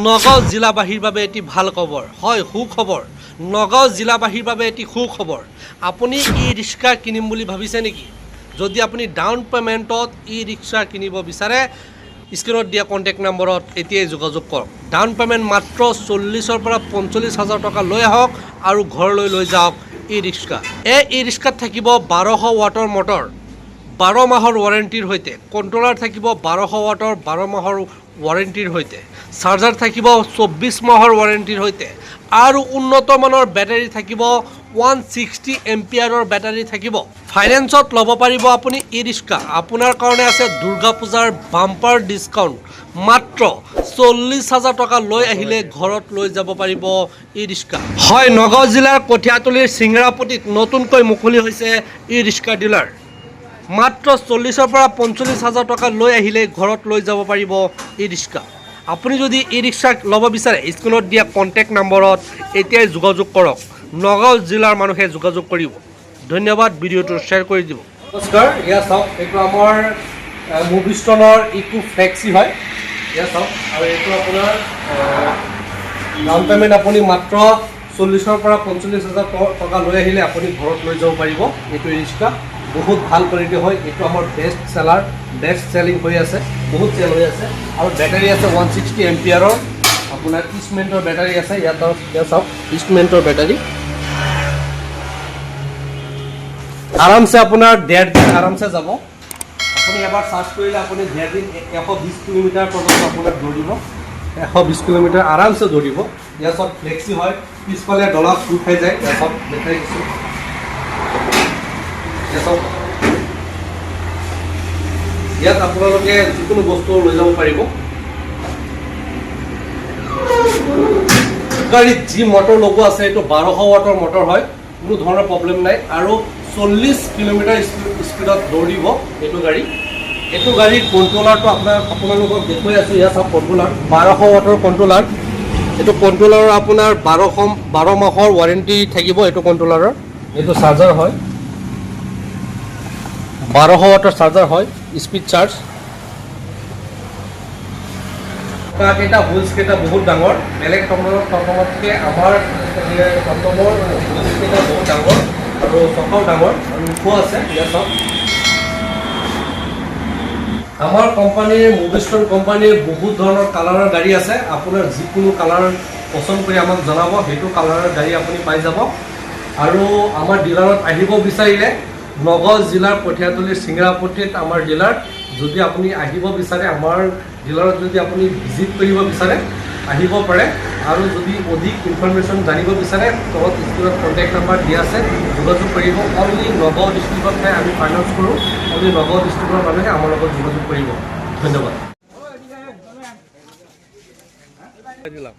নগাঁও জিলাবাসীৰ বাবে এটি ভাল খবৰ হয়, সুখবৰ। নগাঁও জিলাবাসীৰ বাবে এটি সুখবৰ। আপুনি ই ৰিক্সা কিনিম বুলি ভাবিছে নেকি? যদি আপুনি ডাউন পে'মেণ্টত ই ৰিক্সা কিনিব বিচাৰে, স্ক্ৰীণত দিয়া কণ্টেক্ট নম্বৰত এতিয়াই যোগাযোগ কৰক। ডাউন পে'মেণ্ট মাত্ৰ 40ৰ পৰা 45 হাজাৰ টকা লৈ আহক আৰু ঘৰলৈ লৈ যাওক ই ৰিক্সা। এই ই ৰিক্সাত থাকিব 1200 ৱাটৰ মটৰ, 12 মাহৰ ৱাৰেণ্টিৰ সৈতে। কণ্ট্ৰলাৰ থাকিব 1200 ৱাটৰ, 12 মাহৰ ৱাৰেণ্টিৰ সৈতে। চাৰ্জাৰ থাকিব 24 মাহৰ ৱাৰেণ্টিৰ সৈতে আৰু উন্নত মানৰ বেটাৰী থাকিব, 160 এম্পিয়াৰৰ বেটাৰী থাকিব। ফাইনেন্সত ল'ব পাৰিব আপুনি ই ৰিক্সা। আপোনাৰ কাৰণে আছে দুৰ্গা পূজাৰ বাম্পাৰ ডিছকাউণ্ট। মাত্ৰ 40 হাজাৰ টকা লৈ আহিলে ঘৰত লৈ যাব পাৰিব ই ৰিক্সা। হয়, নগাঁও জিলাৰ কঠীয়াতলীৰ চিংৰাপতিত নতুনকৈ মুকলি হৈছে ই ৰিক্সা ডিলাৰ। মাত্ৰ 40ৰ পৰা 45 হাজাৰ টকা লৈ আহিলে ঘৰত লৈ যাব পাৰিব ই ৰিক্সা। আপুনি যদি ই ৰিক্সা ল'ব বিচাৰে, স্ক্ৰীণত দিয়া কণ্টেক্ট নম্বৰত এতিয়াই যোগাযোগ কৰক। নগাঁও জিলাৰ মানুহে যোগাযোগ কৰিব। ধন্যবাদ। ভিডিঅ'টো শ্বেয়াৰ কৰি দিব। নমস্কাৰ। এয়া চাওক, এইটো আমাৰ মুভিষ্টনৰ ইকো ফ্লেক্সি হয়। এয়া চাওক, আৰু এইটো আপোনাৰ ডাউন পে'মেণ্ট আপুনি মাত্ৰ 40ৰ পৰা 45 হাজাৰ টকা লৈ আহিলে আপুনি ঘৰত লৈ যাব পাৰিব এইটো ৰিক্সা। বহুত ভাল কোৱালিটি হয়। এইটো আমাৰ বেষ্ট চেলাৰ, বেষ্ট চেলিং হৈ আছে, বহুত চেল হৈ আছে। আৰু বেটাৰী আছে 160 এম্পিয়াৰৰ, আপোনাৰ ইষ্টমেণ্টৰ বেটাৰী আছে ইয়াত। ইয়াত চাওক, ইষ্টমেণ্টৰ বেটাৰী। আৰামছে আপোনাৰ ডেৰ দিন আৰামছে যাব। আপুনি এবাৰ চাৰ্জ কৰিলে আপুনি ডেৰ দিন, 120 কিলোমিটাৰ পৰ্যন্ত আপোনাক দৌৰিব। 120 কিলোমিটাৰ আৰামছে দৌৰিব। ইয়াৰ চব ফ্লেক্সি হয়, পিছফালে ডলা খোল খাই যায়। ইয়াৰ চব দেখাই দিছোঁ। ইয়াৰ চব ইয়াত আপোনালোকে যিকোনো বস্তু লৈ যাব পাৰিব। গাড়ীত যি মটৰ লগোৱা আছে, এইটো 1200 ৱাটৰ মটৰ হয়। কোনো ধৰণৰ প্ৰব্লেম নাই আৰু 40 কিলোমিটাৰ স্পীডত দৌৰিব এইটো গাড়ী। এইটো গাড়ীৰ কণ্ট্ৰলাৰটো আপোনালোকক দেখুৱাই আছোঁ। ইয়াত চাওক, কণ্ট্ৰলাৰ, 1200 ৱাটৰ কণ্ট্ৰলাৰ। এইটো কণ্ট্ৰলাৰৰ আপোনাৰ 12 মাহৰ ৱাৰেণ্টি থাকিব এইটো কণ্ট্ৰলাৰৰ। এইটো চাৰ্জাৰ হয়, 1200 ৱাটৰ চাৰ্জাৰ হয়, স্পীড চাৰ্জ। কেইটা হুইলছ কেইটা বহুত ডাঙৰ। বেলেগ টমটমতকৈ আমাৰ টমটমৰ হুইলছ কেইটা বহুত ডাঙৰ আৰু চকাও ডাঙৰ আৰু ওখ আছে। ইয়াত চাওক, আমাৰ কোম্পানীৰ, মুভিষ্টন কোম্পানীৰ বহুত ধৰণৰ কালাৰৰ গাড়ী আছে। আপোনাৰ যিকোনো কালাৰ পচন্দ কৰি আমাক জনাব, সেইটো কালাৰৰ গাড়ী আপুনি পাই যাব। আৰু আমাৰ ডিলাৰত আহিব বিচাৰিলে নগাঁও জিলাৰ কঠীয়াতলীৰ চিংৰাপট্টিত আমাৰ ডিলাৰ। যদি আপুনি আহিব বিচাৰে, আমাৰ ডিলাৰত যদি আপুনি ভিজিট কৰিব বিচাৰে, আহিব পাৰে। আৰু যদি অধিক ইনফৰমেশ্যন জানিব বিচাৰে, তলত স্ক্ৰীণত কণ্টেক্ট নাম্বাৰ দিয়া আছে, যোগাযোগ কৰিব। অনলি নগাঁও ডিষ্ট্ৰিক্টতহে আমি ফাইনেন্স কৰোঁ। অনলি নগাঁও ডিষ্ট্ৰিক্টৰ মানুহে আমাৰ লগত যোগাযোগ কৰিব। ধন্যবাদ। দিলাম।